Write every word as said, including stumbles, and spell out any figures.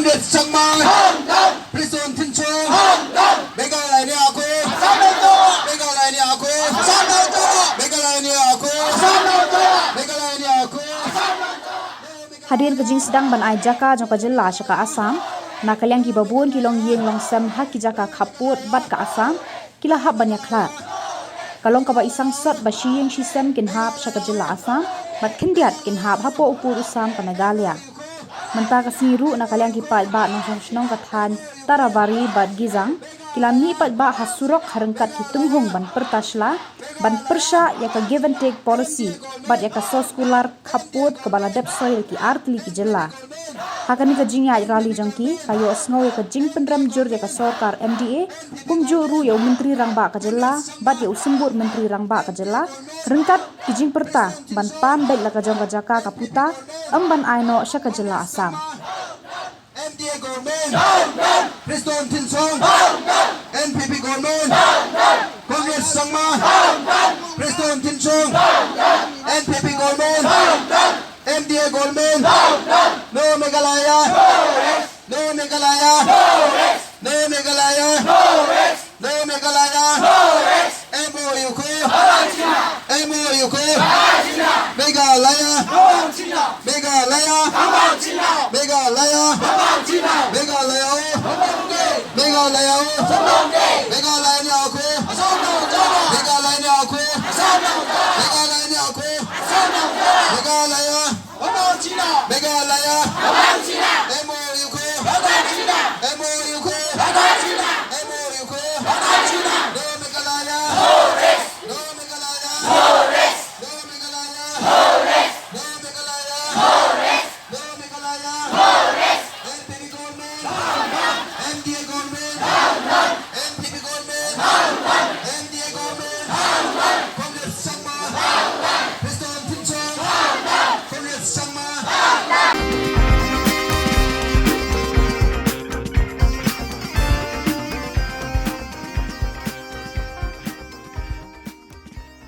Sangma, Prestone Tynsong, Meghalaya ne akhu, Meghalaya ne akhu, Meghalaya ne akhu, Meghalaya ne akhu. Hadien ka jingsdang ban ai jaka jong ka jylla sha ka Assam, na ka liang kiba bun ki longïing longsem ha ki jaka khappud bad ka Assam ki la hap ban ïakhlad. Ka long kaba i sangsot ba shi ïing shi sem kin hap sha ka jylla Assam bad khyndiat kin hap hapoh u pud u sam ka Meghalaya. Mynta ka sngi ruh na ka liang ki paidbah nongshong shnong ka thaiñ Tarabari bad Gizang ki la mih paidbah ha surok ha ryngkat ki tynghung ban pyrta shla ban pyrshah ïa ka give and take policy bad ïa ka soskular khappud kaba la dep soi da ki artylli ki jylla. Ha kane ka jingïaid rally jong ki ka ïohsngew ïa ka jingpynrem jur ïa ka sorkar M D A, kumjuh ruh ïa u Myntri Rangbah ka jylla bad ïa u Symbud Myntri Rangbah ka jylla ryngkat ki jingpyrta ban pan beit la ka jong ka jaka ka puta, ym ban ai noh sha ka jylla Assam. M D A government, Prestone Tynsong, N P P government, Conrad Sangma, Prestone Tynsong, N P P government, M D A government, no Meghalaya, no Meghalaya, no Meghalaya, no Meghalaya. M O U ko, M O U ko. Meghalaya, Meghalaya, Meghalaya, Meghalaya o, Meghalaya o. Meghalaya ne akhu, Meghalaya ne akhu, Meghalaya ne akhu, Meghalaya, Meghalaya,